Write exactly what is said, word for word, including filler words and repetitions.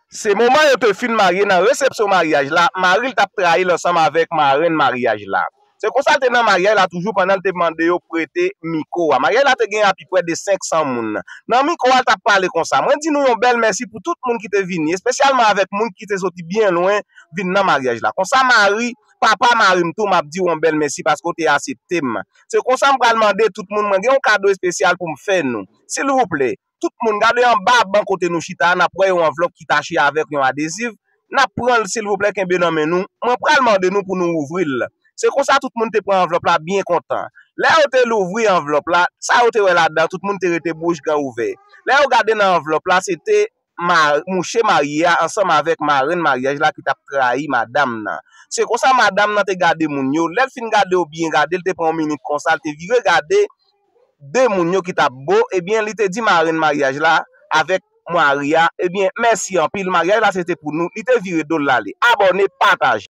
Se moman yo te fin marye, nan resepsyon maryaj la, mari l t ap trayi l ansanm avèk marenn maryaj la. Se konsa l te nan maryaj la toujou pandan l te mande yo prete mikwo a. Maryaj la te gen apiprè de senk san moun. Nan mikwo a, l t ap pale konsa: "Mwen di nou yon bèl mèsi pou tout moun ki te vini, espesyalman avèk moun ki te soti byen lwen vin nan maryaj la. Konsa mari, papa mari m tou, m ap di w yon bèl mèsi paske w te asepte m. Se konsa m pral mande tout moun, mwen gen yon kado espesyal pou m fè nou. Silvouplè, tout moun, gade anba ban kote nou chita a, n ap wè yon anvlòp ki tache avèk yon adeziv. N ap pran l, silvouplè, kenbe nan men nou. Mwen pral mande nou pou nou ouvri l." Se konsa tout moun te pran anvlòp la byen kontan. Lè yo te louvri anvlòp la, sa yo te wè ladan, tout moun te rete bouch gran ouvè. Lè yo gade nan anvlòp la, se te ma-, mouche marye a ansanm avèk marenn maryaj la ki t ap trayi madanm nan. Se konsa madanm nan te gade moun yo. Lè l fin gade yo byen gade, l te pran yon minit konsa, l te vire gade de moun yo ki t ap bo, ebyen, li te di marenn maryaj la avèk mari a, "Ebyen, mèsi anpil, maryaj la se te pou nou." Li te vire do l l ale. Abòne, pataje.